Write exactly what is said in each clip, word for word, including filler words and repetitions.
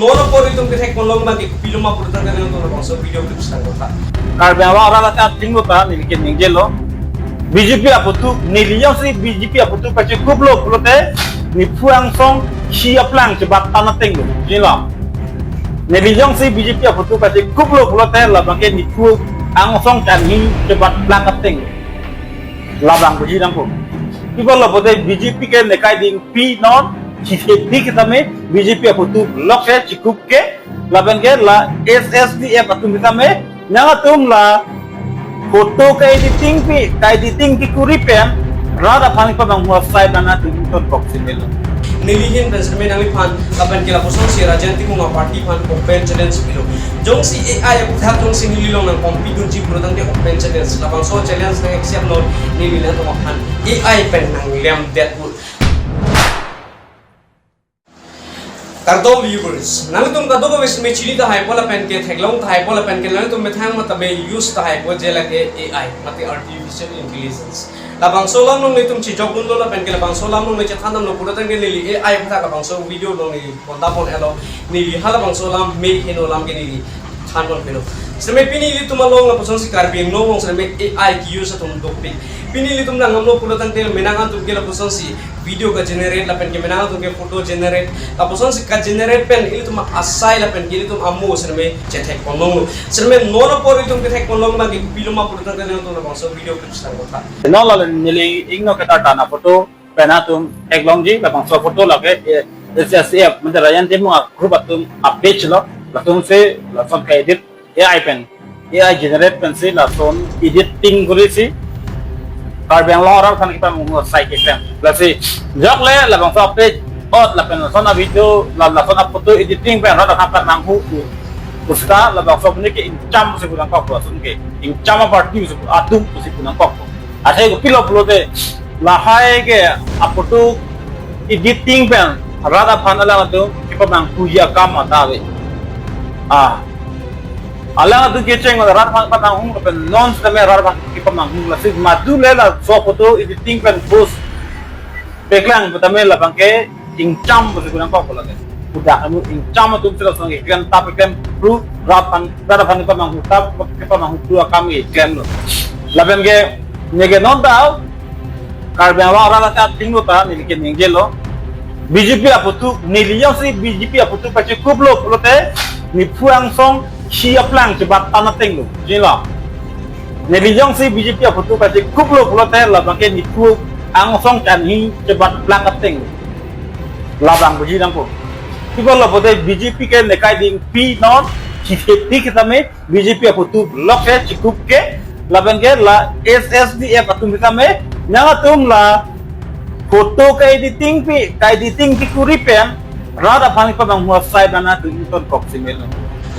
Non apor itum kethek ponlong abang ke kopilo ma pulotangte nangtum labangso video clip sitang kotha. Karbi Anglong arat atum athengno ta neli ke ningjelo. B J P aphuthak, neli jongsi B J P aphuthak pachekuplo pulote, nephu angsong si aplang chebat tan ateng lo. Jilo. Neli jongsi B J P aphuthak pachekuplo pulote, labang ke nephu angsong kanghing chebat plang ateng lo. Labang buji nangpo. Pi apotlo pulote B J P ke nekai dingpi non, si thepi ke tame B J P aphuthak lok ke chekup ke, lapen ke la S S D F atum ke tame, nangtum la photo ka-editing pi, ka-editing kekuri pen, rat aphan kepamanghu asai nangtum ingtonkok si melo. Neli ahin pen sitame nangliphan, lapen ke lapuson si Rajen Timung aparty aphan open challenge pilo. Jongsi A I aphuthak jongsi neli along nangkompete dunji pulotangte open challenge. Labangso challenge nang accept non, neli nangtum aphan A I pen nanglem detpo. Kardom viewers, nangtum kadokave sitame chini tahaipo lapen ke theklong tahaipo lapen ke nangtum methang matame use tahaipo je lake A I, mate artificial intelligence. Labangso alam along nelitum chejokdunlo lapen ke labangso alam along neli chethandamlo pulotangte neli A I aphuthak labangso video along neli pondapon-elo, neli halabangso alam me heno alam ke neli thanpon pilo. Sitame pini ilitum along lapuson si Karbi Anglong along sitame A I ke-use atum dopik. Pini ilitum nangdamlo pulotangte menang atum ke lapuson si video ka-generate lapen ke menang atum ke photo generate. Lapuson si ka-generate pen ilitum asai lapen ke ilitum amo sitame chethek ponlonglo. Sitame non apor ilitum kethek ponlong abang ke kopilo ma pulotangte nangtum labangso video clip sitang kotha. Non la neli ingno ketar tana photo pen atum theklongji, labangso photo lake, eh, S S F, mate Rajen Timung a-group atum a-page lo, latum si lason ka-edit A I pen, A I generate pensi lason editing kuri si Karbi Anglong arat aphan kepamanghu asai keklem. Lasi jok le labangso a-page ot lapen lason a-video, la, lason a-photo editing pen rat aphan kepamanghu pu, pusita labangso apni ke ingcham pusi pu nangkok, lason ke ingcham aparty pusi pu, atum pusi pu nangkok. Athe kopilo pulote, lahai ke a-photo editing pen rat aphan alangtum kepamanghuji akam mata ave. Ah. Alangtum kecheng rat aphan kepamanghu lapen non sitame rat aphan kepamanghu, lasi madu le laso photo editing pen post paklang pu tame labang ke ingcham pusi pu nangkok lake. Udah kamu ingcham atum si lason keklem ta keklem pru, rat aphan, rat aphan kepamanghu ta, kepamanghu pru akam keklemlo. Lapen ke neke non ta Karbi Anglong arat atum athengno ta neli ke ningjelo. B J P aphuthak, neli jongsi B J P aphuthak pachekuplo pulote, nephu angsong si aplang chebat tan ateng lo. Jilo. Neli jongsi B J P aphuthak pachekuplo pulote, labang ke nephu angsong kanghing chebat plang ateng lo. Labang buji nangpo. Pi apotlo pulote B J P ke nekai dingpi non, si thepi ke tame B J P aphuthak lok ke chekup ke, lapen ke la S S D F atum ke tame, nangtum la photo ka-editing pi, ka-editing kekuri pen, rat aphan kepamanghu asai nangtum ingtonkok si melo.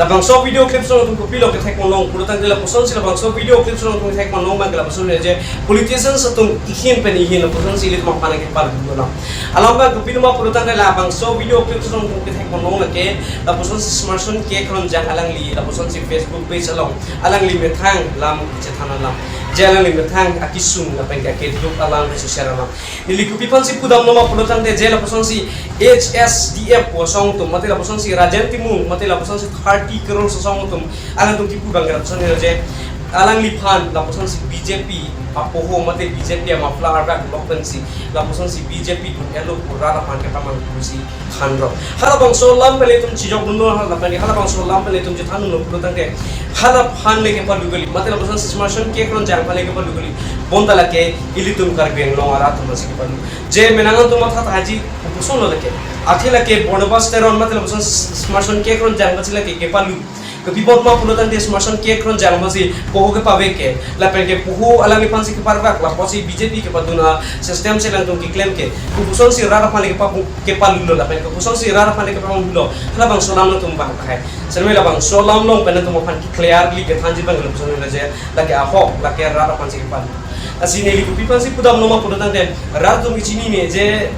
Labangso video clip along nangtum kopilo kethek ponlong pulotangte lapuson si labangso video clip along nangtum kethek ponlong abang ke lapuson le je politicians atum ihin pen ihin lapuson si ilitum aphan kepalu alam. Alam abang kopilo ma pulotangte labangso video clip along nangtum kethek ponlong lake lapuson si Smartson K Kronjang alangli lapuson si Facebook page along alangli methang lam chethan alam. Je alangli methang akesung lapen ke akeduk alam ke share alam. Neli kopi aphan si pudamlo ma pulotangte je lapuson si H S D F asong atum, mate lapuson si Rajen Timung, mate lapuson si thirty crore asong atum, alangtum kipu abang ke lapuson le je, alangliphan lapuson si B J P apoho mate B J P a-muffler arvak lok pensi lapuson si B J P atum elo pu rat aphan kepamanghu si thanrok. Halabangso alam pen ilitum chejokdunlo, hala pen halabangso alam pen ilitum chethandunlo pulotangte, hala aphan le kepalu kali, mate lapuson si Smartson K Kronjang aphan le kepalu kali. Bonta lake ilitum Karbi Anglong arat atum si kepalu. Je menang atum matha tahai ji, kopuson lo lake. Athe lake Barnabas Teron mate lapuson si Smartson K Kronjang aphan si lake kepalu. Kopi apot ma pulotangte Smartson K Kronjang aphan si poho kepavek ke, lapen ke poho alangliphan si keparvak, lapuson si B J P kepadun asystem si alangtum keklem ke, kopuson si rat aphan le kepa, kepalulo lapen kopuson si rat aphan le kepamanghulo, halabangso alam nangtum bang tahai. Sitame labangso alam along pen nangtum aphan ke clearly kethanji abang lapuson le je, lake ahok, lake rat aphan si kepalu. Lasi neli kopi aphan si pudamlo ma pulotangte, rat atum kechini me je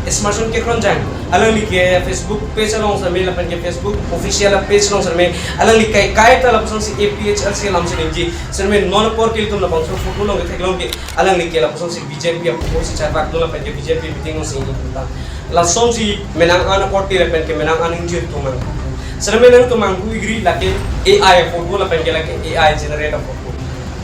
Smartson K Kronjang, alangli ke Facebook page along sitame lapen ke Facebook official page along sitame, alangli kai kai ta lapuson si A P H L C alam si ningje. Sitame non apor ke ilitum labangso photo along ketheklong ke, alangli ke lapuson si B J P apoho si charvak do lapen ke B J P meeting along si ingtung ta. Lasonsi menang an akorte lapen ke menang an ingjir atum manghu. Seta menang atum manghu igri lake A I photo lapen ke lake A I generate photo.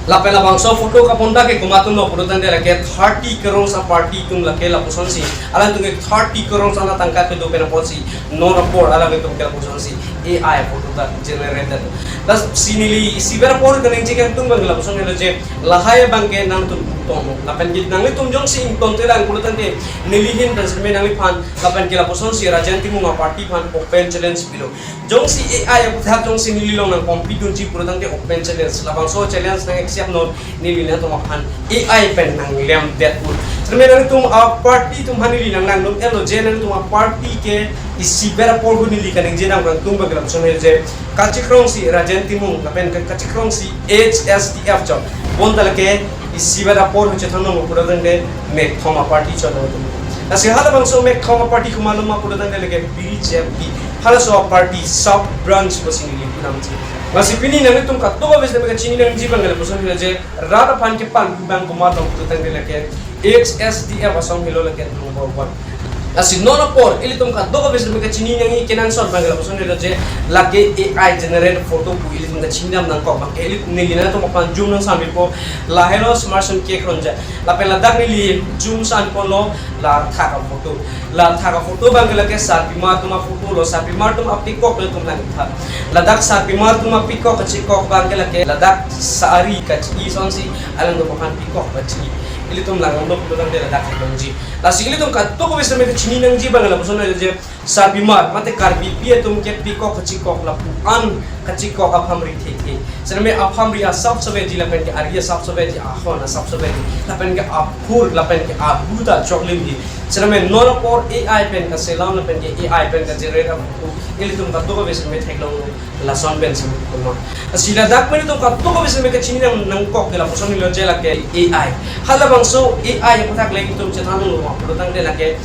Lapen labangso photo kapon ta ke komat atumlo pulo tangte lake thirty crores a party atum lake lapusonsi. Alangtum ke thirty crores ana tangka kedo pen apotsi non apor alangtum ke lapusonsi A I photo ta generated. Lasi neli isivet apor kaningje kangtung abang lapuson helo je lahai abang ke nangtum tong. Lapen ke nanglitum jongsi ingtong telang pulo tangte neli ahin pen seta nangliphan lapen ke lapusonsi Rajen Timung a party aphan open challenge pilo. Jongsi A I aputhak jongsi neli along nang compete dunji pulo tangte open challenge. Labangso challenge nang accept non, neli nangtum aphan A I pen nang lem det un. Seta nanglitum a party atum aphan neli nang nang dun elo je nangtum a party ke isivet apor hu neli kaningje dam kangtung abang lapuson helo je kachikrongsi Rajen Timung lapen ke kachikrongsi H S D F chot. Bonta lake isivet apor hu chethan non pulo tangte mekthom a party chot nangtum. Lasi halabangso mekthom a party komatlo ma pulo tangte lake B J P. Halaso a party sub branch pusi neli pu damji. Lasi pini nanglitum kadokave seta kachini nangji abang lapuson helo je rat aphan kepanghu abang komatlo pulo tangte lake H S D F asong helo lake number one. Lasi non apor ilitum kadokave seta kachini nangji kenangsot abang lapuson helo je lake A I generate photo pu ilitum kachini dam nangkok abang ke ili neli nangtum aphan zoom nang sambil po lahelo Smartson K Kronjang. Lapen ladak neli zoom san ponlo la thak a photo. La thak a photo abang ke lake sarpimar atum a photo lo, sarpimar atum a peacock lo itum nangtha. Ladak sarpimar atum a peacock kachikok abang ke lake ladak sari kachi-i asonsi alangtum aphan peacock kachi-i. Ilitum langdamlo pulo tangte ladak longji. Lasi ilitum kadokave seta kachini nangji abang lapuson helo je sarpimar mate Karbipi atum ke peacock kachikok lapu an kachikok aphamri thekthe. Seta aphamri asap sobeji lapen ke ari asap sobeji, ahon asap sobeji lapen ke aphur lapen ke abu ta choklimji. Seta non apor A I pen kaselam lapen ke A I pen kagenerate aphoto ilitum kadokave seta theklong lason pensi komat. Lasi ladak pen itum kadokave seta kachini nang nangkok ke lapuson helo je lake A I. Halabangso A I aputhak le itum chethan lo ma pulo tangte lake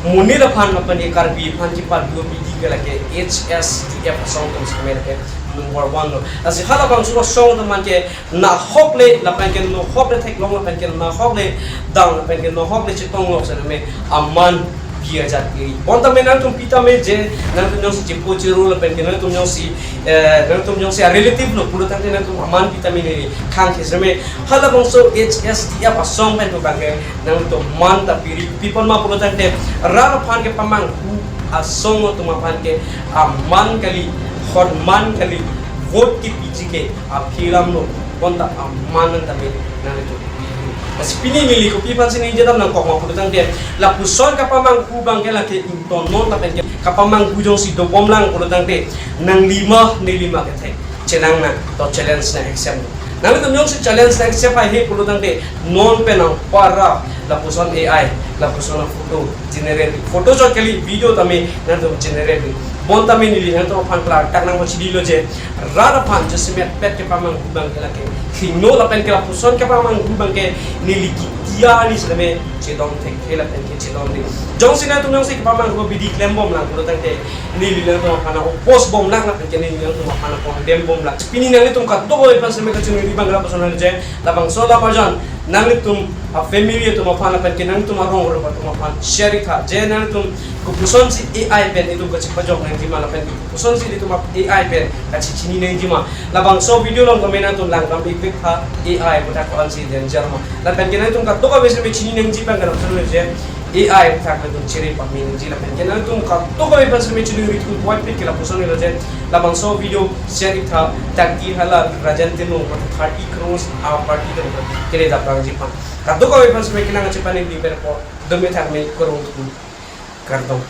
monit aphan lapen ke Karbi aphan kepadu abidi ke lake H S D F asong atum seta lake number one lo. Lasi halabangso asong atum aphan ke nahok le lapen ke nahok le theklong lapen ke nahok le dang lapen ke nahok le chetong lo seta aman pi ajat pi. Bonta me nangtum pi tame je nangtum jongsi chepo chero lapen ke nangtum jongsi, eh, nangtum jongsi a relative lo pulo tangte nangtum aman pi tame neli khang ke seta halabangso H S D F asong pen pu abang ke nangtum man ta piri. Pi apot ma pulo tangte rat aphan kepamanghu asong atum aphan ke aman kali, horman kali, vote kepiji ke aphi alam lo. Bonta aman nang tame nanglitum. Lasi pini neli kopi aphansi ningje dam nangkok ma pulo tangte lapuson kapamanghu abang ke lake ingtong non lapen ke kapamanghu jongsi dobom lang pulo tangte nanglima nelima kethek chenang nang to challenge nang accept nang. Nanglitum jongsi challenge nang accept haihe pulo tangte non pen nang para lapuson A I lapuson a photo generate, photo chot kali, video tame nangtum generate. Bonta me neli nangtum aphan klardak nangpachini lo je rat aphan jasemet pet kepamanghu abang ke lake hingno lapen ke lapuson kepamanghu abang ke neli kitia ni seta chedon thekthe lapen ke chedonde. Jongsi nangtum jongsi kepamanghu abidi klem bom lang pulo tangte neli nangtum aphan oppose bom lang lapen ke neli nangtum aphan condemn bom lang. Pini nanglitum kadokave aphan seta kachiningri abang lapuson helo je labangso lapajan nanglitum a family atum aphan lapen ke nangtum arong rupa atum aphan share tha je nangtum kopuson si A I pen itum kachepajok nangji ma lapen ke kopuson si itum A I pen kachechini nangji ma. Labangso video along comment nangtum langdam ipik tha A I aputhak ko-ansi danger ma. Lapen ke nangtum kadokave seta chini nangji abang lapuson helo je A I aputhak nangtum chere pame nangji lapen ke nangtum kadokave aphan seta chiningri thum point pik ke lapuson helo je labangso video share tha, taki hala Rajen Timung thirty crores a party atum kele daplang ji aphan. Kadokave aphan seta kenang chepaningri pen po dome thak me kurvangthu, kardom.